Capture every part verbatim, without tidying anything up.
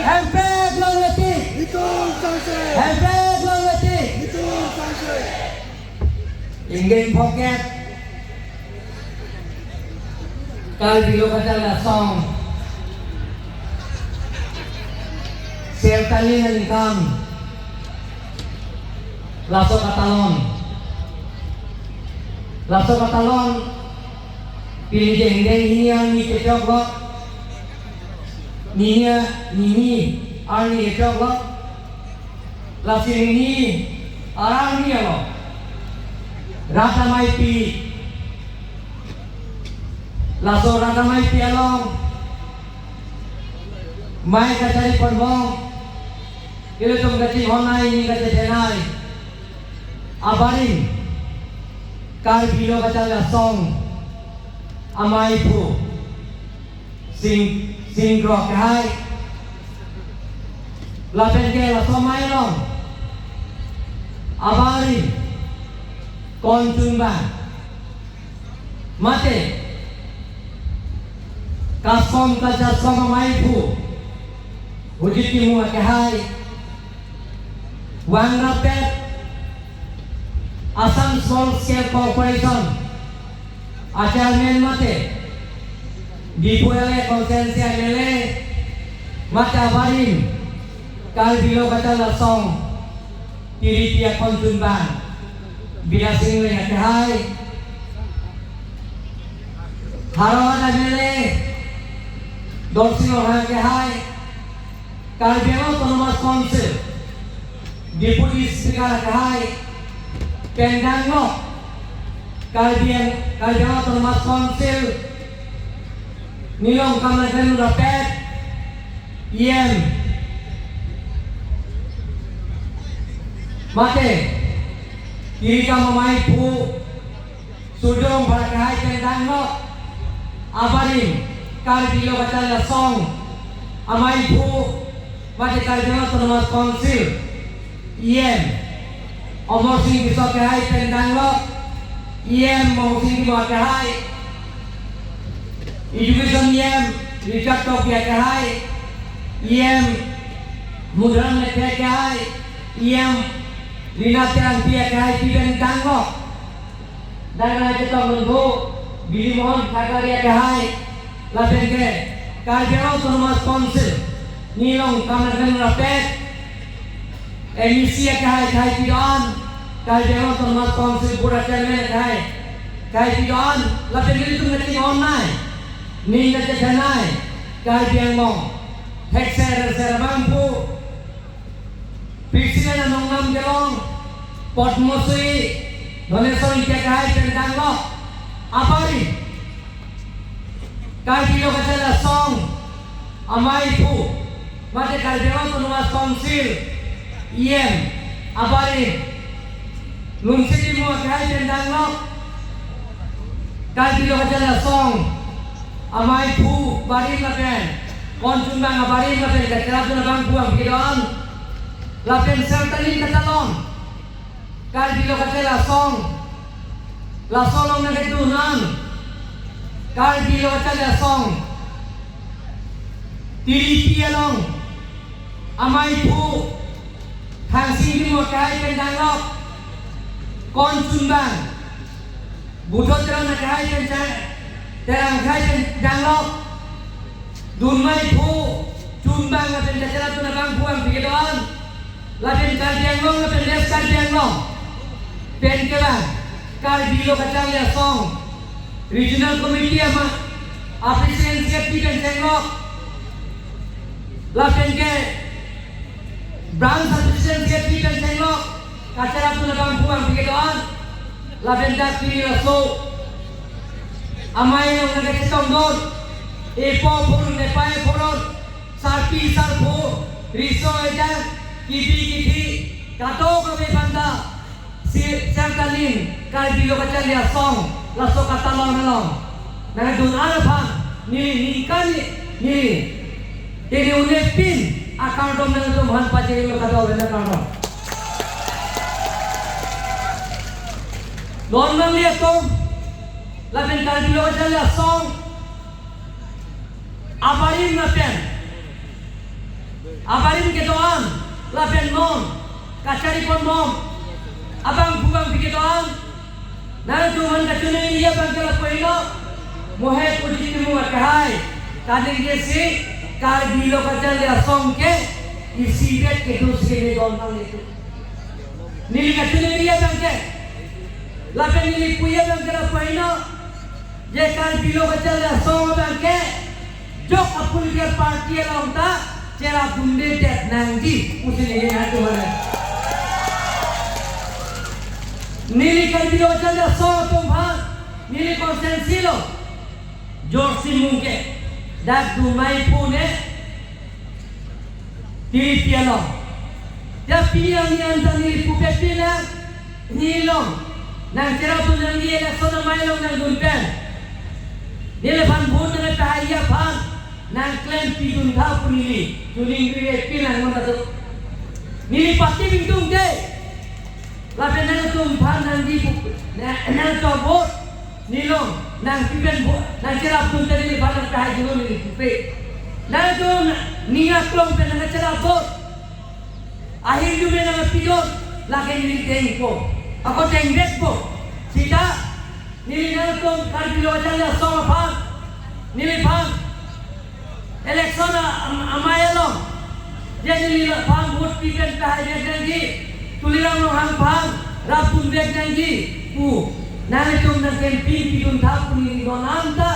Hempek long letik. Itum sangse. Hempek long letik. Itum sangse. Ingdeng phoket. Karbi Lo Kacharli Asong. Sertali nangkam. Laso katalon. Laso katalon. Pini ke ingdeng hini arni kechok lo. Nini, nini arni kechok lo. Lasi nini arni lo. Rat Ameipi. Laso Rat Ameipi along. Mei kachari ponbom. Ilitum kachinghon nei, neli kachethe nei. Abarim. Karbi Lo Kacharli Asong. Amei aphu. Sing, singkrok kehai. Lapen ke laso amei along. Abarim. Konchunbang. Mate. Kasom kajasom amei aphu. Hujit Timung akehai. Vangrapet. Assam Small Scale Corporation. A chairman mate, Diphu L A constituency M L A, mate abarim, Karbi Lo Kacharli Asong, tiripi akonchunbang, Bidya Sing Engleng akehai, Howraghat M L A, Dorsing Ronghang akehai, Karbi Anglong Autonomous Council, Deputy Speaker akehai, pen danglo, Karbi Ang-, Karbi Anglong Autonomous Council, nilong kam nangklenrapet, E M, mate, tiri kam amei aphu, Surjya Rongphar akehai pen danglo, abarim, Karbi Lo Kacharli Asong, amei aphu, mate Karbi Anglong Autonomous Council, E M, Amarsing Tisso akehai pen danglo, E M Amarsing Timung akehai, Education E M, Richard Tokbi akehai, E M Mudaram Lekthe akehai, E M Rina Terangpi akehai pen danglo. Dana chetong nunggu, Bili Mohan Thakare akehai, lapen ke, Karbi Anglong Autonomous Council, nilong kam nangklenrapet, M E C akehai, akehai pidon, Karbi Anglong Autonomous Council Board Chairman akehai, akehai pidon, lapen ilitum kachinghon nei, neli kachethe nei, Karbi Anglong, thekse rengser abangphu, President anong nam kelong, Padma Shri, Dhoneswar Ingti akehai pen danglo, abarim, Karbi Lo Kacharli Asong, amei aphu, mate Karbi Anglong Autonomous Council, E M, abarim, Lunsing Timung akehai pen danglo, Karbi Lo Kacharli Asong, amei aphu barim lapen, konchunbang abarim lapen kacherapdun abangphu ang pidon, lapen sertali katalon, Karbi Lo Kacharli Asong, laso along nangkedun an, Karbi Lo Kacharli Asong, tiripi along, amei aphu, Thangsing Timung akehai pen danglo, konchunbang, Budho Teron akehai pen cha-, Terang akehai pen danglo, dunmei aphu, chunbang lapen kacherapdun abangphu ang pidon, lapen Karbi Anglong, lapen West Karbi Anglong, pen kevang, Karbi Lo Kacharli Asong, Regional Committee ama, a President C F T pen chenglo, lapen ke, Branch a President C F T pen chenglo, kacherapdun abangphu ang pidon, lapen dak pini laso, amei along nangkachetongdun, epo phurun, epai phurun, sarpi sarpo, riso ejang, kipi kithi, kadokave aphanta, si sertali Karbi Lo Kacharli Asong, laso katalon along nangkedun an aphan, neli ningkan ni, neli, neli unepin akardom nangtum aphan pajirlo, kadokave akardom. Non nanglitum, lapen Karbi Lo Kacharli Asong, abarim lapen, Abarim kedo-an, lapen non kachari pon bom abangphu bangphi kedo-an, nangtum aphan kachiningri abang ke lapu helo. Mo he pu Jiti Timung akehai kaningje si Karbi Lo Kacharli Asong ke isivet kedo si ne don nanglitum. Neli kachiningri abang ke, lapen neli puji abang ke lapu helo, je Karbi Lo Kacharli Asong abang ke jok a-political party along ta cherapdundedet nangji pusi neli nangtum aphan. Neli Karbi Lo Kacharli Asong atum aphan, neli constituency lo Jorsi Mungke, dak Dumai pune, Tiripi along. Ya pini arni anta neli pupe pina, neli long nangcherapdun nangji, election amei along nangdun pen neliphan vote nangpahai aphan nangklem pidun tha pu neli tuning dui epi nang mon tadu. Neli party bingtung ke, lapen nangtum aphan nangji pu, na, nangtum vote neli long nangpi pen vote nangcherapdun te neliphan nangpahai dolo neli pupe. Nangtum ning aklong pen nangcherap vote, ahirjume nangpidun, lake neli dengpo, ako dengdetpo. Sita neli nangtum Karbi Lo Kacharli Asong aphan, neliphan election a-, am-, amei along je neliphan vote pi pen pahai vek nangji, Tuliram Ronghang aphan rapdun vek nangji pu nangtum nang campaign pidun tha pu neli don anta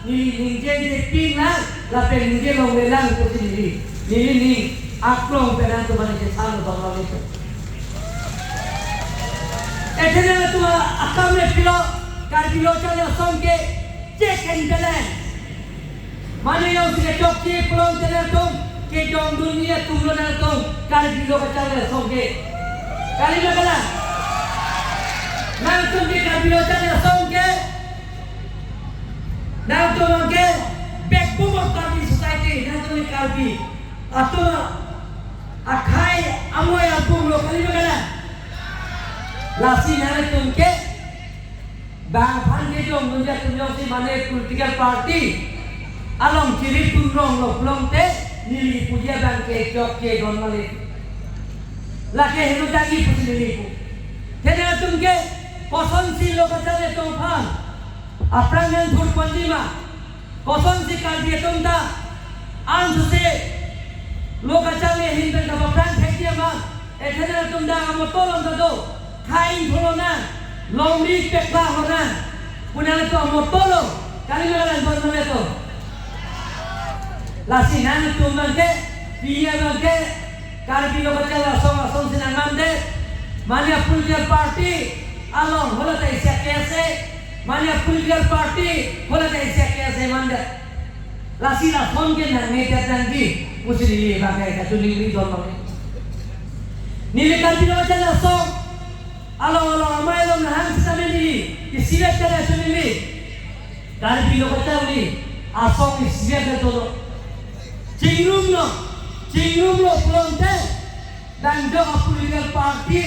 neli ningje je pin lang, lapen ningje longle lang pusi neli, neli ning aklong pen nangtum aphan ningje san bang lang itu. Ethe nangtum akam le pilo, Karbi Lo Kacharli Asong ke check and balance. Mane jongsi kechokche pulote nangtum kejongdun ni atum lo nangtum Karbi Lo Kacharli Asong ke. Kali ma kalang? Nangtum ke Karbi Lo Kacharli Asong ke, nangtum ke backbone of Karbi society, nangtum ke Karbi atum akhei amoi apung lo, kali ma kalang? Lasi nangtum ke bang aphan kejongdunji atum jongsi mane political party along chirip tunrong lo pulote neli puji abang ke chokche don malik. Lake heno dagi pusi neli pu. Tene atum ke kosonsi Lo Kacharli atum aphan aphrang nangthur ponji ma? Kosonsi Karbi atum ta ansose Lo Kacharli ahin pen kapaphrang thekji ma? Ethe nangtum dak amotor along ta do, khai ingthu lonang, longri pekla lonang pu nangtum amotor lo, kali ma kalang, don mane to. Lasi nangtum abang ke, pini abang ke, Karbi Lo Kacharli Asong asongsi nangmandet, mane political party along hala ta isi akese, mane political party hala ta isi akese mandet. Lasi lason ke nangnedet nangji pusi neli abang ke kachiningri don abang. Neli Karbi Lo Kacharli Asong along along amei along nahang sitame neli isivet kachiningri. Karbi Lo Kacharli Asong isivet le dolo. Chingrum lo, chingrum lo pulote, dang jok a-political party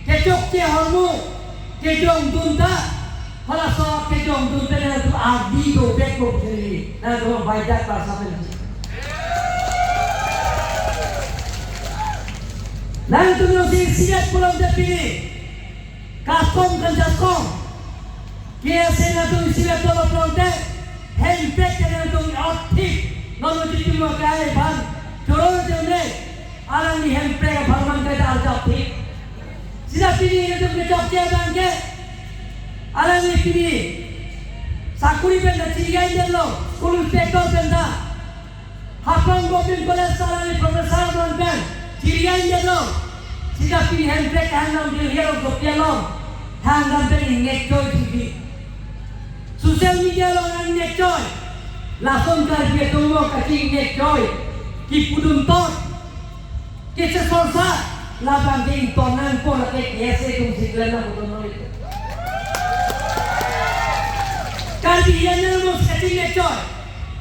kechokche ahormu kejongdun ta, halaso kejongdun pen nangtum ardi dovekpo pusi nangtum baijak basa pen. Nangtum jongsi isivet pulote pini KASKOM, KANCHASKOM, K S A nangtum isivet dolo pulote, hemprek ke nangtum arthik, non Jiti Timung akehai aphan choro jeme, alangli hemprek apharman ke arjap thik. Sita pini nangtum kechokche abang ke, alangli pini sakuri pen ta chiri-an detlo, school inspector pen ta. Haflong Government College alangli professor man pen chiri-an detlo. Sita pini hemprek kehang dam Delhi along, Guwahati along hang dam pen ingnek choi T V, social media along ingnek choi. Lason Karbi atum lo kachi ingnek choi, kipudun tot, kechesorsa, labang ke ington nangpo, lake K S A atum si klem nangpo, don malik. Karbi Anglong mo si kachi ingnek choi,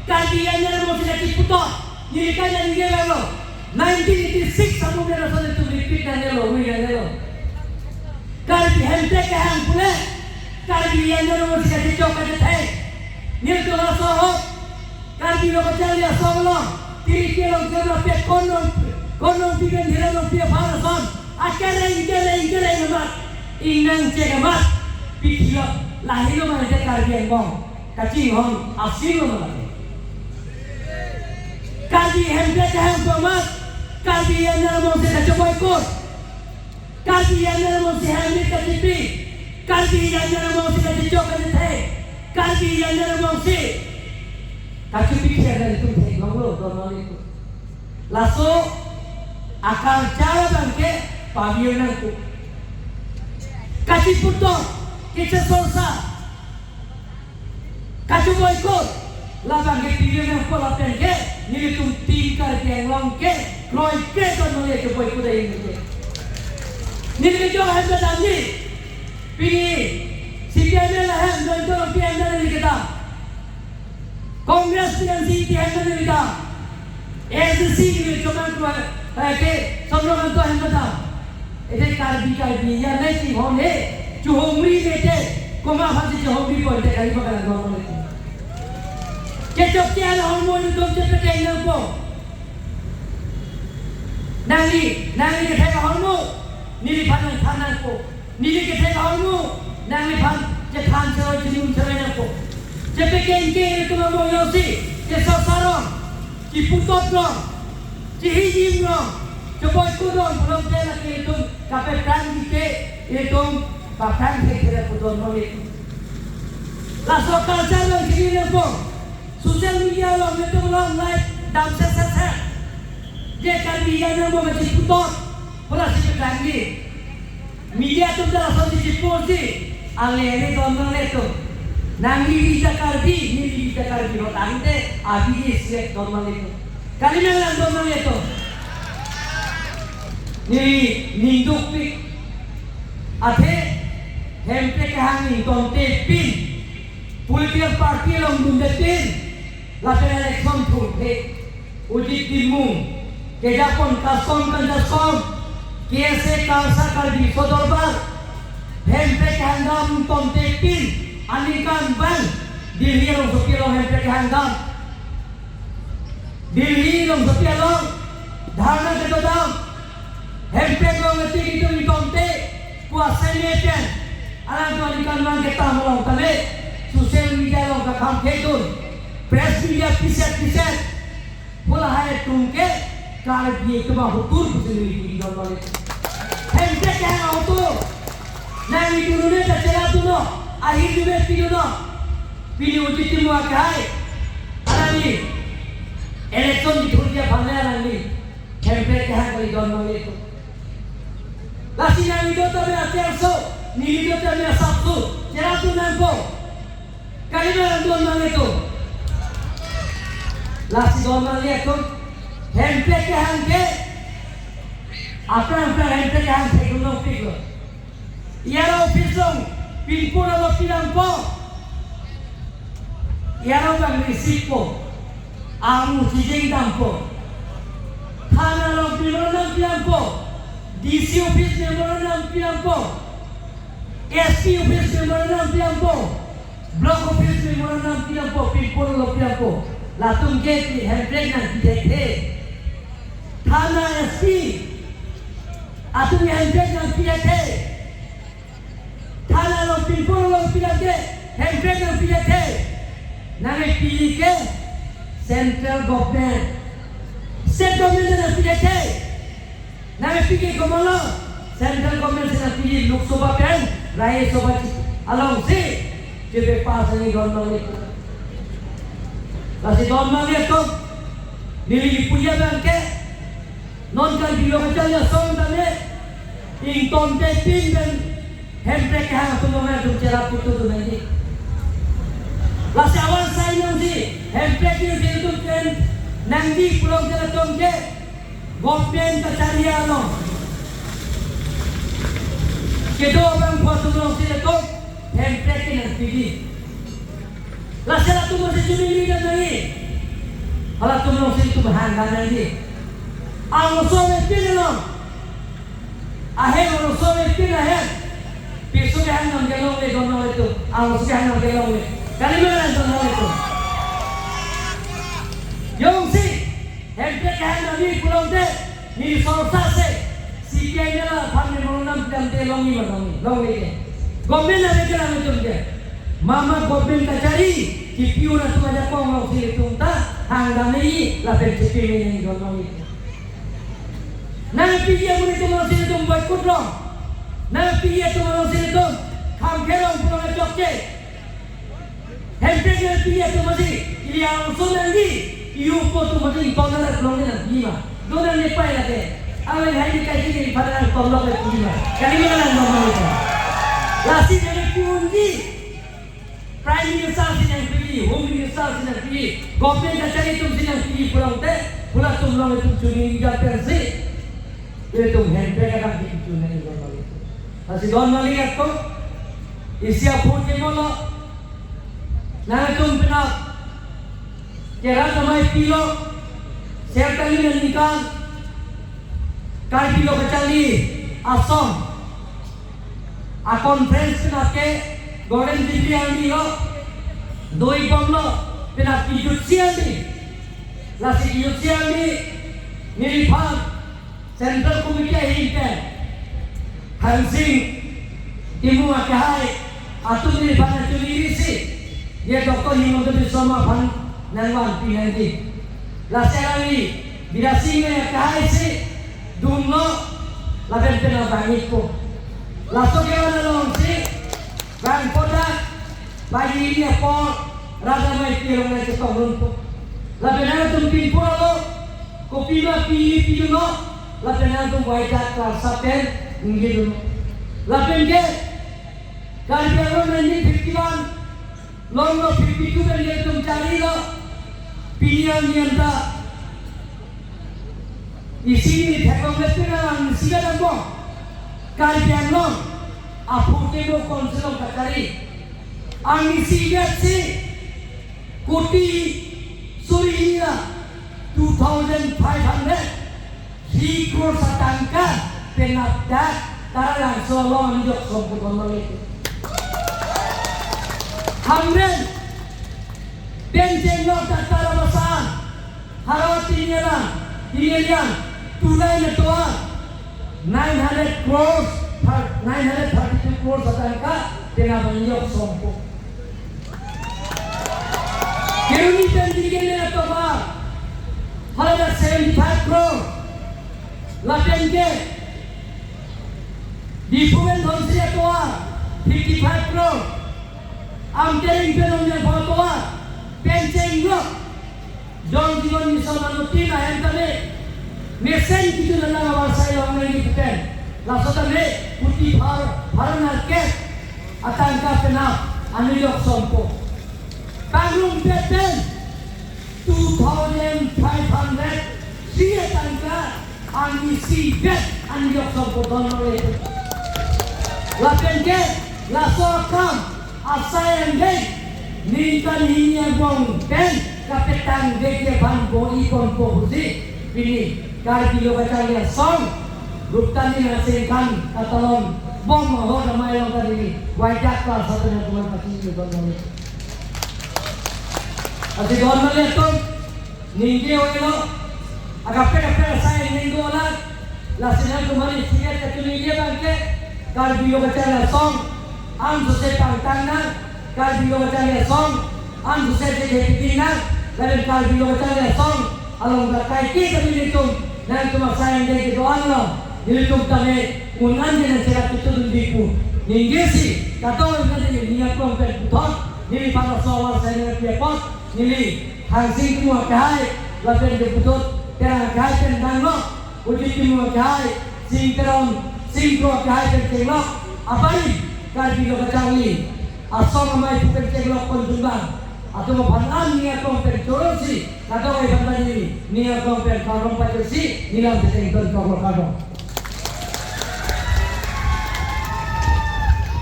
Karbi Anglong mo si kachipu tot, neli kachiningri abang lo. Nineteen eighty-six atum ke lason itum repeat nangnelo, hui nangnelo. Karbi hemprek kehang pule, Karbi Anglong mo si kachechok kachethek. Nelitum laso ahut Karbi Lo Kacharli Asong along Pini kelong kena pe konong, konong pigen hira nong pia para son. Akereng, kereng, kereng amat. Ingnang cek amat. Pikhilo lahilo mate Karbi Anglong kachinghon asilo mate. Karbi Hemprek kehang pamat. Karbi Anglong mong se kacho boycott. Karbi Anglong mong se hemprek kachipi. Karbi Anglong mong se kachichok kachithek. Karbi Anglong mong se kachipi kher dan tum theklonglo don malik. Laso akal cara bangke pavir nangku. Kachiputok, kicha sorsa, kacho boycott. Labang ke pavir nangpo lapen ke nelitum Team Karbi Anglong ke kroikre don malik kacho boycott ayin ke. Neli ke jo hem damji. Pini C P I M ahem don ko P M dan neli kedam. Congress dengan C P I M dan neli kedam. A D C neli chomang ko, eh, ke Somron Kangto ahem kedam. Ete Karbi, Karbi ya nai chinghon he. Chuhomri nete. Komat aphan si chuhomri po ete Karbi pakalang ko. Kechok ke ala hormu nelitum chepekeng nangpo. Nangli, nangli kethek ahormu neliphan nangthan nangpo. Neli kethek ahormu nangliphan chethan seroi chinum seroi nangpo. Chepekeng ke nelitum amo jongsi, chesosarong, chiputot rong, chihijim rong, cheboycott rong pulote lake nelitum kapeprang ke, nelitum paprang thekthe pu don malik. Laso culture along chini nangpo. Social media along nelitum along live dam set set set. Je Karbi Anglong mong kachiputot pu lasi peprang ke. Media atum ta lasonsi chipo si, ale ale don malik atum. Nangli ta Karbi, neli ta Karbi, rot ante, abi je siet don malik atum. Kali nang lang don malik atum. Neli ning dukpik. Athe, Hemprek kehang ingtontepin. Political party along dundepin. Lapen election thurthe. Ujit Timung, kejapon KASCOM, KANJASCOM, K S A, KALSA, Karbi Riso Dorbar, Hemprek kehang dam ingtontepin, aningkan abang, Delhi rongsopi along Hemprek kehang dam. Delhi rongsopi along, dharna kedo dam, Hemprek along eti itum ingtonte, pu asai meten, alangtum aningkan abang ketam along tame, social media along kakham kedun, press media piset piset, pu lahai atum ke Karbi atum ahotur pusi neli pidon malik. Hemprek kehang ahotur. Nangli dunu ne ta chela dunu, ahir dunu pidunu. Pini Ujit Timung akehai. Alangli election kethurji aphan le alangli Hemprek kehang kali don malik atum. Lasi nangli do tame aterso, neli do tame asapso, chela dun nangpo. Kali ma don malik atum. Lasi don malik atum. Hemprek kehang ke. Aphrang aphrang Hemprek kehang theklong piklo. Iyara office along pinpur along pinangpo. Iyara abang receive po. Amu chijeng dampo. Thana along memorandum pinangpo. D C office memorandum pinangpo. S P office memorandum pinangpo. Block office memorandum pinangpo, pinpur along pinangpo. Latum ke Hemprek nangpi thekthe. Thana S P atum Hemprek nangpi thekthe. Thana along pinpur along pinangke Hemprek nangpi thekthe. Nangpi ke central government. State government nangpi thekthe. Nangpi ke komatlo, central government si nangpi Lok Sabha pen Rajya Sabha alongsi chepass nangji don malik. Lasi don malik atum, neli puji abang ke, non Karbi Lo Kacharli Asong tame, ingtontepin pen Hemprek kehang atum along atum cherap pitudun nangji. Lasi awan sai nangji, Hemprek kehang atum pen nangji pulote latum ke government kachari along kedo abang pho atum alongsi latum Hemprek ke nangpiji. Lasi latum alongsi chumi leader nangji. Halatum alongsi itum hang dam nangji. Arloso avepin along. Ahem arloso avepin ahem. Piso kehang nangkelongle don malik atum. Arloso kehang nangkelongle. Kali ma don malik atum. Jongsi. Yang kami pulang te, ni sorsa se, C P I aphan memorandum pidamte longji ma longji, longji ke. Government ave ke lang atum ke. Mama government kachari, C P I atum ajakong alongsi ilitum ta, hang damji, lapen C P I me nang don longji ke. Nangpiji amonit atum alongsi ilitum boycott long. Nangpiji atum alongsi ilitum, kham kherong pulang chokche. Hemprek nangpiji atum masi, ili angsong nangji, iupo atum masi, tonara long nangji ma. Donang ne pai lake. Awen hai ni kai ni pada nang tolok le piji ma. Kali mana nang mama itu. Lasi nangpi unji. Prime Minister si nangpiji, Home Minister si nangpiji, government kachari atum si nangpiji pulang te, pulang atum long atum chuni ni japen si. Ilitum Hemprek akan piji chuni ni government itu. Lasi don mali atum, isi aphu ke molo, nangtum penap, kerat amai pilo, serta ini ningkan, Karbi Lo Kacharli Asong a-conference penap ke Golden Jubilee arni lo, doi bomlo, penap kejutsi arni, lasi kejutsi arni, neliphan, Central Committee ahin pen, Hangsing Timung akehai atum neliphan achuli risi, ye Doctor Himanta Biswa Sarma aphan nangvanpi nangji. Lasi alangli Bidya Sing Engleng akehai si dunlo, lapen penap vangikpo. Laso kevan alongsi vangpo dak, pagi ini apor, rat amai pirong nangchetong dunpo. Lapen nangtum pinpur alo, kopi ma pi, pidunlo, lapen nangtum waidak klarsa pen, ningje dunlo. Lapen ke, Karbi Anglong nineteen fifty-one, longlo fifty-two pen ilitum charlilo, pini arni anta, isi ni theklong le pina ang isi ka dambong, Karbi Anglong, aphu ke mo council along kachari, ang isi vet si, koti suri ira two thousand five hundred three crore atangka penap dak Taralangso along anijok sompo don mali. Hamren pen chenglok dak Tarabasa, Harawati Nialang, Nialang, tulai netoa nine hundred crores, thir-, nine hundred thirty-two crores atangka penap anijok sompo. Kheroni pen Dingkene atovar, haladak seventy-five crore. Lapen ke Diphu pen Dhonsiri atovar, fifty-five crore. Amkering pen Umjangpho atovar, pen chenglok. Jal Jeevan Mission anuttin ahem tame mesen kejut alang avarsai long nangji pu pen, laso tame kuti pharo, pharo nerkep atangka penap anijok sompo. Pangrum pen pen two thousand five hundred three atangka ang isi vet anijok sompo don mali. Lapen ke laso akam asai angdeng ningkan hini angbong pen kapetang deke aphan bor-i ponpo pusi pini Karbi Lo Kacharli Asong Ruptani Narsing Khan katalon bom ahor amei along ta neli waidak klarsa pen nangtum aphan pachini don mali. Lasi don mali atum, ningje oilo, akaprek akaprek asai angdeng do alat, lasi nangtum aphan isi vet kachiningje abang ke, Karbi Lo Kacharli Asong, angsose pangtang nang, Karbi Lo Kacharli Asong, angsose je kepiting nang, lapen Karbi Lo Kacharli Asong along kaike kami nelitum, nangtum asai angdeng kedo-an along, nelitum tame un-an ke nangcherap kedo dunji pu ningje si, kadokave neli ning aklong pen puthot, neliphan laso avarsai nangpi apot, neli Hangsing Timung akehai, lapen deputot Terang akehai pen danglo, Ujit Timung akehai, Sing Teron, Sing Kro akehai pen chenglok, apari Karbi Lo Kacharli Asong amei aphu pen chenglok pon tunbang atum aphan an ning aklong pen choro si, kadokave aphan ta neli ning aklong pen kardom pajir si, neli lam cheteng ton choklo, kardom.